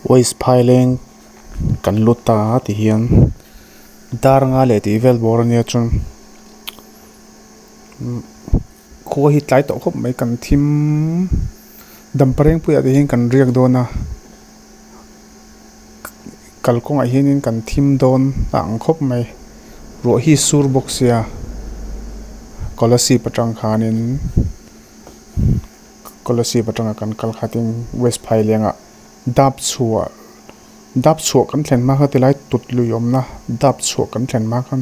Waste phaileng kan lut ta a ti hian dar nga leh tih vel bawr ania chuan khua hi tlai tawh khawp mai kan thim damparengpuiah te hian kan riak dawn a kalkawngah hianin kan thim dawn a ang khawp mai ruah hi sur bawk sia kolasib atang khanin. Kolasib atanga kan kal khatin West Phailengah dap chhuah dap chhuah kan thlen hma kha tilai tut lui awmna dap chhuah kan thlen hma khan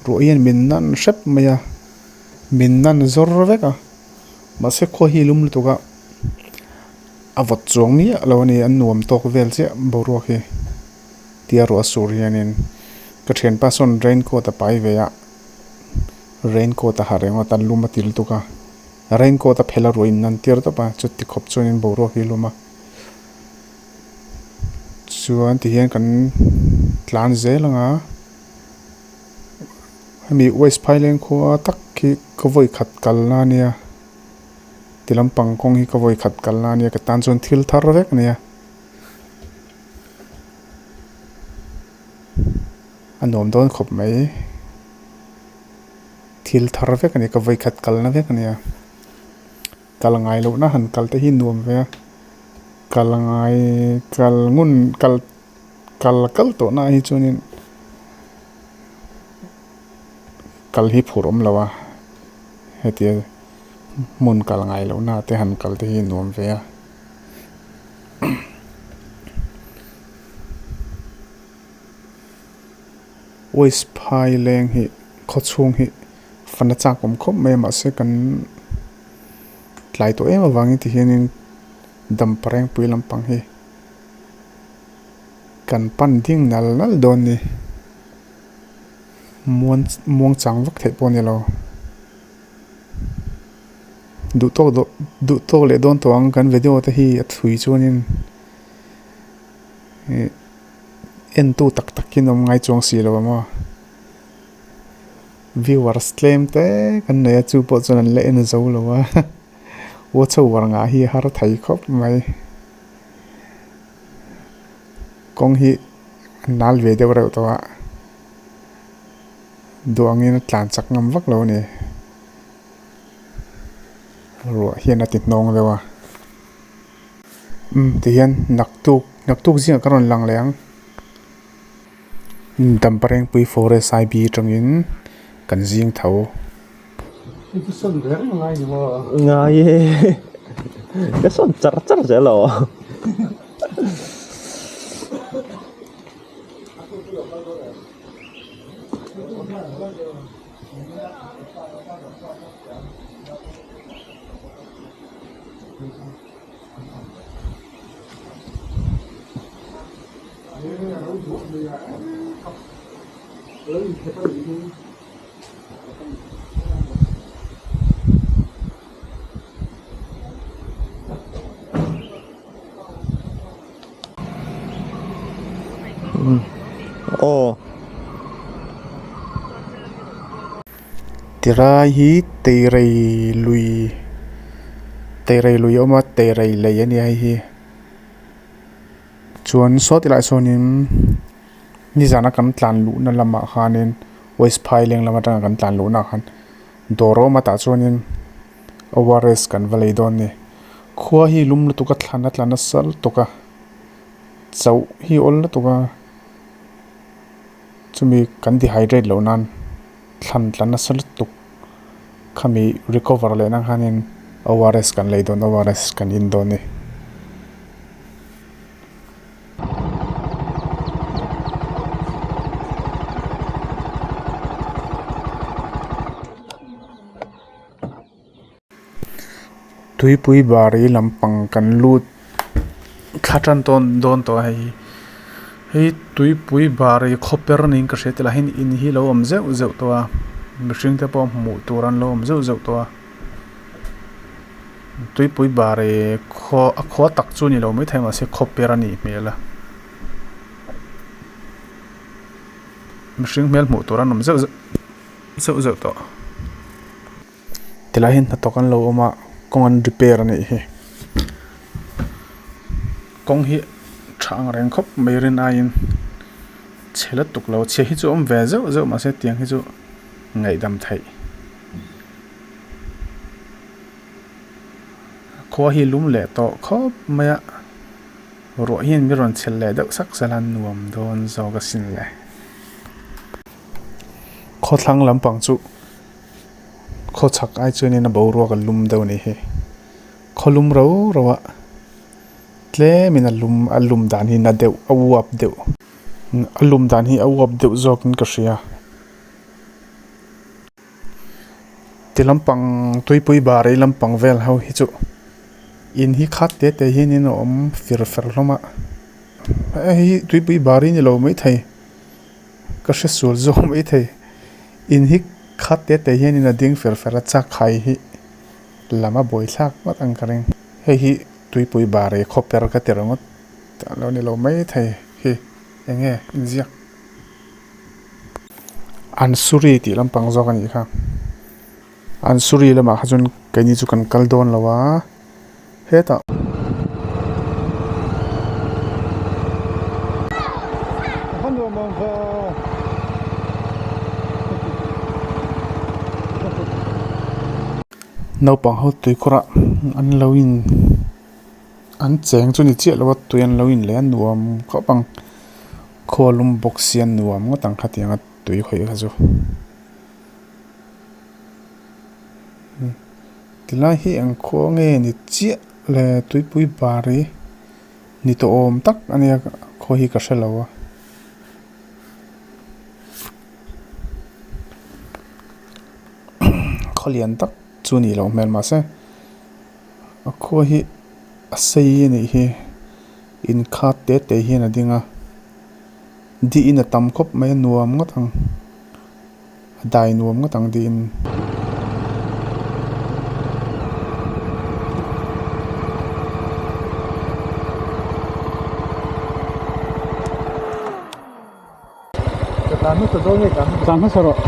ruah hian min nan hrep mai a min nan zawr vek a mahse khua hi lum lutuk a a vawt chuang miah lo a ni a nuam tawk vel chiah boruak hi tia ruah sur hianin ka thianpa sawn rain coat a pai ve a rain coat a ha reng a lum a ti lutuk a. Rain coat a phel a ruah in nan tir tawp a chuti khawp chuanin boruak hi a lum a chuan tihian kan tlan zel ang a hemi west phaileng khua tak hi ka vawi khat kalna a nia ti lampang kawng hi ka vawi khat kalna a nia ka tan chuan thil thar vek a nia a nuam dawn khawp mai. Thil thar vek a ni ka vawikhat kalna vek a nia kal ngai lohna han kal te hi nuam ve a kal ngai kal ngun kal kal kal tawh na hi chuanin kal hi phur awm lo a hetia hmun kal ngai lohna te han kal te hi nuam ve a. Waste phai leng hi khaw chhung hi fan a chak awm khawp mai a mahse kan tlai tawh em avangin ti hianin damparengpui lampang hi kan pan ding nal nal dawn a ni muan muang chang vak theih pawh a ni lo duh tawk dawh duh tawk leh dawn tawh ang kan video te hi a thui chuanin ih. Entu tak tak hi an awm ngai chuang si lo a maw viewers tlem te kan nei a chu pawh chuan an la en zo lo a watch over ngah hi a har thei khawp mai kawng hi a nal ve deuh reuh tawh a duh angin a tlan chak ngam vak lo a ni ruah hian a ti hnawng deuh a. Umm tihian naktuk naktuk zingah ka rawn lang leh ang Damparengpui forest I B atangin kan zing tho. Ngai e ka sawn char char zel lo. Aw. Tirai hi teirei lui teirei lui a awm a teirei lei a nia hei hi chuan saw ti laiah sawnin nizana kan tlan luhna lamah khanin west phaileng lam atanga kan tlan luhna ah khan dawr a awm a tah chuanin ORS kan va lei dawn a ni khua hi lum lutuk a thlan a tla nasa lutuk a chauh hi a awl lutuk a. Chumi kan dehydrate loh nan thlan tla nasa lutuk khami recover leh nan khanin ORS kan lei dawn ORS kan in dawn a ni. Tuipui bari lampang kan lut thla tan tawn dawn tawh a hei hi hei tuipui bari khawper niin ka hria tilai hian in hi lo awm zeuh zeuh tawh a mihring te pawh hmuh tur an lo awm zeuh zeuh tawh a tuipui bari khaw a khua tak chu a ni lo maithei mahse khawper a nih hmel a mihring hmel hmuh tur an awm zeuh zeuh zeuh tawh. Tilai hian hnathawk an lo awm a kawng an repair a nih hi kawng hi tha ang reng khawp mai rin aiin chhe lutuk lo chhe hi chu awm ve zeuh zeuh mahse tiang hi chu ngaihdam theih. Khua hi lum leh tawh khawp mai a, ruah hian mi rawn chhelh leh deuh sak sela nuam dawn zawk asin le. Khawthlang lampang chu khawchhak ai chuanin a boruak a lum deuh a nih hi. Khaw lum ro ro a tlemin a lum a lum dan hi na deuh a uap deuh a lum dan hi a uap deuh zawkin ka hria. Ti lampang tuipui bar ei lampang vel ho hi chu in hi khat te te hianin a awm fir fer hlawm a hei hi tuipui bar hi ni lo maithei ka hre sual zawk maithei in hi khat te te hianin a ding fer fer a chak hai hi lam a buai thlak ngawt ang ka ring hei hi tuipui bar ei khaw per ka ti ringawt a lo ni lo maithei hi eng nge inziak. Ansuri tih lampang zawk a nih kha Ansuri lamah kha chuan keini chu kan kal dawn lo a hetah. Naupang ho tuikhawrah an lo in an cheng chu ni chiah lo a tui an lo in leh a nuam khawp ang. Khaw lum bawk sia nuam ngawt ang khatiang a tui khawih kha chu. Tilai hi eng khaw nge ni chiah le tuipui bar hi ni tawh awm tak a nia khaw hi ka hre lo a. Khaw lian tak chu a nih loh hmel mahse a khua hi a sei a nih hi. Inkhat te te hian a ding a diin a tam khawp mai a nuam ngawt ang a dai nuam ngawt ang diin. Tlan hmasa rawh.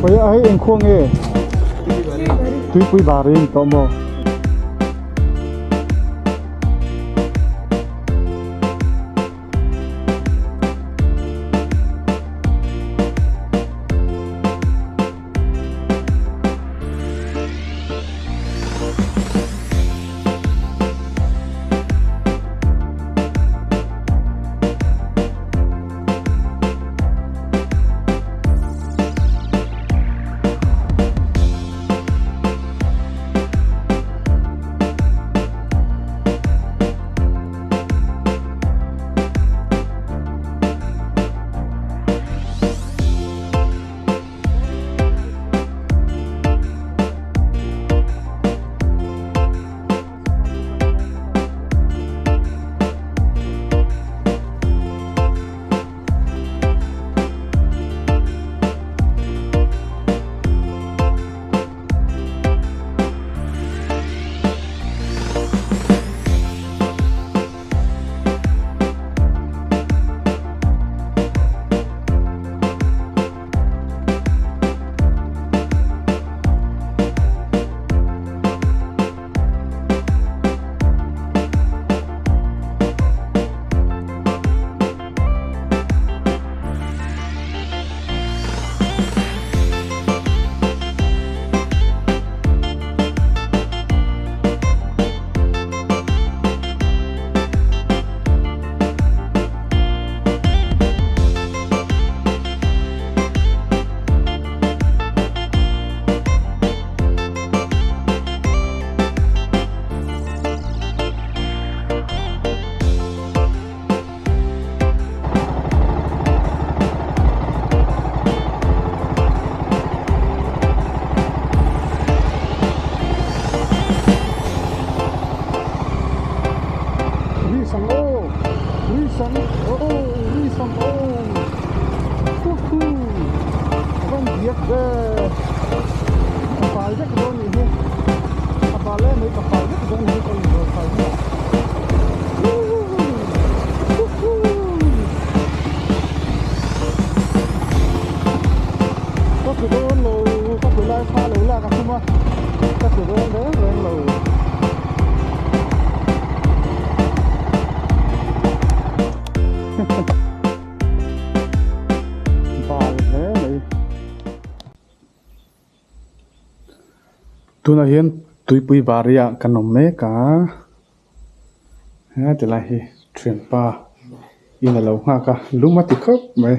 Khawiah hei eng khua nge tuipui bar hi a ni tawh maw? A fai vek dawn nih hi. A bal em mai ka fai vek dawn nih hi ka inbual fai hnuah. Ka tlu dawn lo, ka tlu lai kha lo lak a tum a, ka tlu dawn reng reng lo. Bal hle mai. Tunah hian tuipui bari ah kan awm mek a, he tilai hi thianpa in a lo nghak a lum a ti khawp mai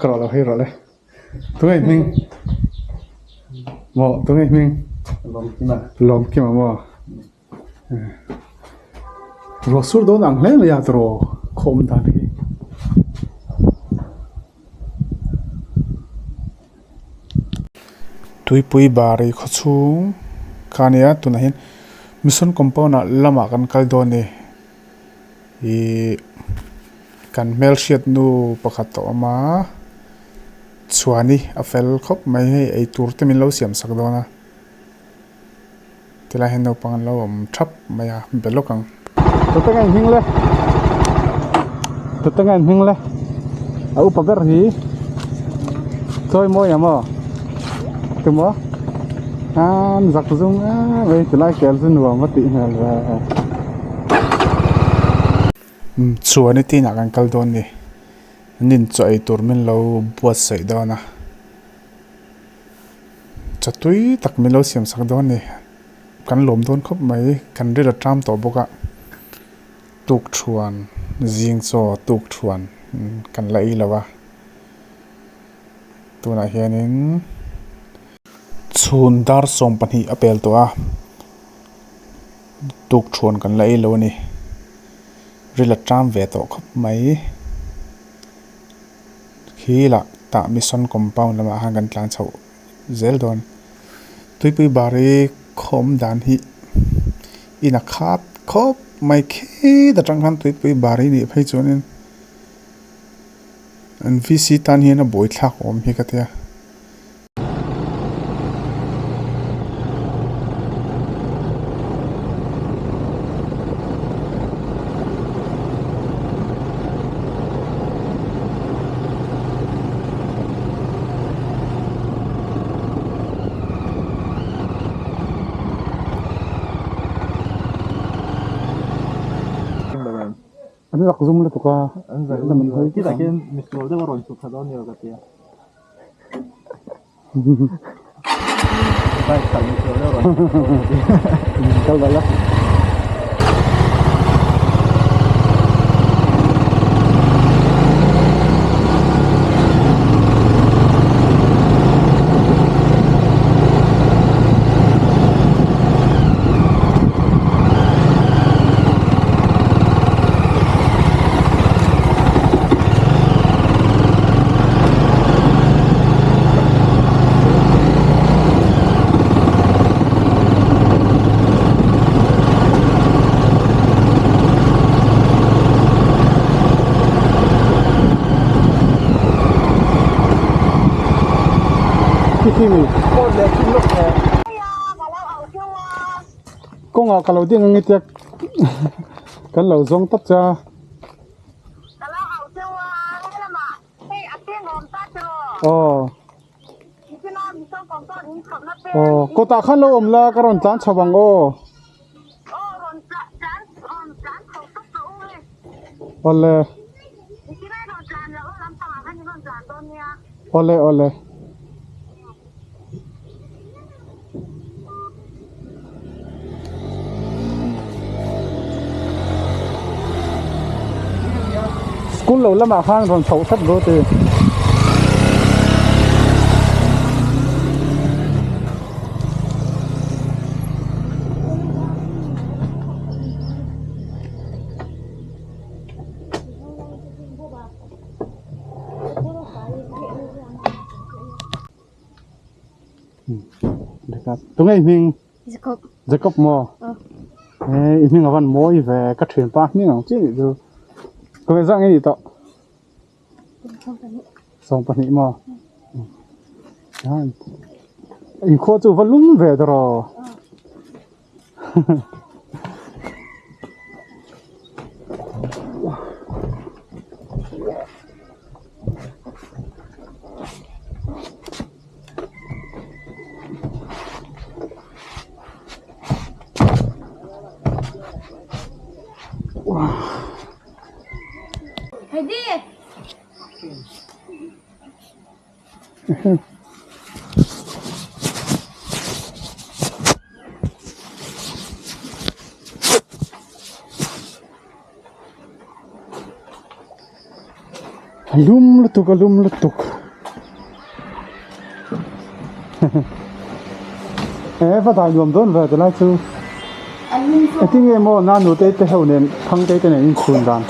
ka rawh lo hei rawh le tunge hming maw tunge hming lawmkima maw. Ruah sur dawn ang hle mai a tawrh khawm dan hi. Tuipui bari khaw chhung kha a nia tunah hian mission compound ah lamah kan kal dawn a ni ihh kan hmelhriat nu pakhat a awm a chhuani a fel khawp mai hei eitur te min lo siam sak dawn a. Tilai hian naupang an lo awm thap mai a be lawk ang. Tute nge hming le tute nge hming le a upa ber hi chawi mawi ang maw tumaw an zak zum em mai tilai kel chu nuam a tih hmel ve chuan i tinah kan kal dawn ni an inchaw ei tur min lo buatsaih dawn a. Chaw tui tak min lo siam sak dawn a ni kan lawm dawn khawp mai kan ril a ṭam tawh bawk a tuk thuan zing chaw tuk thuan kan la ei lo a tunah hianin chhun dar 12 a pel tawh a tuk thuan kan la ei lo a ni ril a ṭam ve tawh khawp mai. Khi lah tah mission compound lamah khan kan tlan chhoh zel dawn. Tuipui bari khawm dan hi in a khat khawp mai khit atang khan tuipui bari nih phei chuanin an VC tan hian a buaithlak awm hi ka tia. An zak zum lutuk a an zak zum lutuk a khian misual deuh a rawn chhuk thla dawn ni lo ka tia. Bike khalh misual deuh a rawn chhuk thla dawn ka tia. Kal dah la. Kawngah ka lo ding ang i tia kan lo zawng tawp che a. Aw. Aw kawtah khan lo awm la ka rawn tlan chho ang aw. Awle. Awle awle. School lo lamah khan rawn chhoh hrep ru ti. Tunge i hming? Jacob. Jacob maw? Eh i hming a van mawi ve ka thianpa hming ang chiah nih chu. Tunge zah nge nih tawh? 22 maw? Inkhua chu va lum ve tawh. A lum lutuk a lum lutuk e va dai nuam dawn ve tilai chu engtin nge maw nanu te te ho nen thangtei te nen inchhun dan.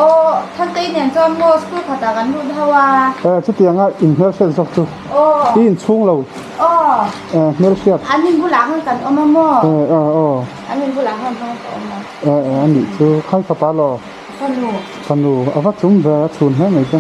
Aw thangtei nen chuan maw school khatah kan lut ho a. E chutianga inhmelhriat zawk chu i inchhung lo e hmelhriat. An in bulah khan kan awm a maw. E aw. An in bulah khan ka awm a. E e a nih chu khai fapa law. Fanu. Fanu a va chum ve a chhun hle mai che.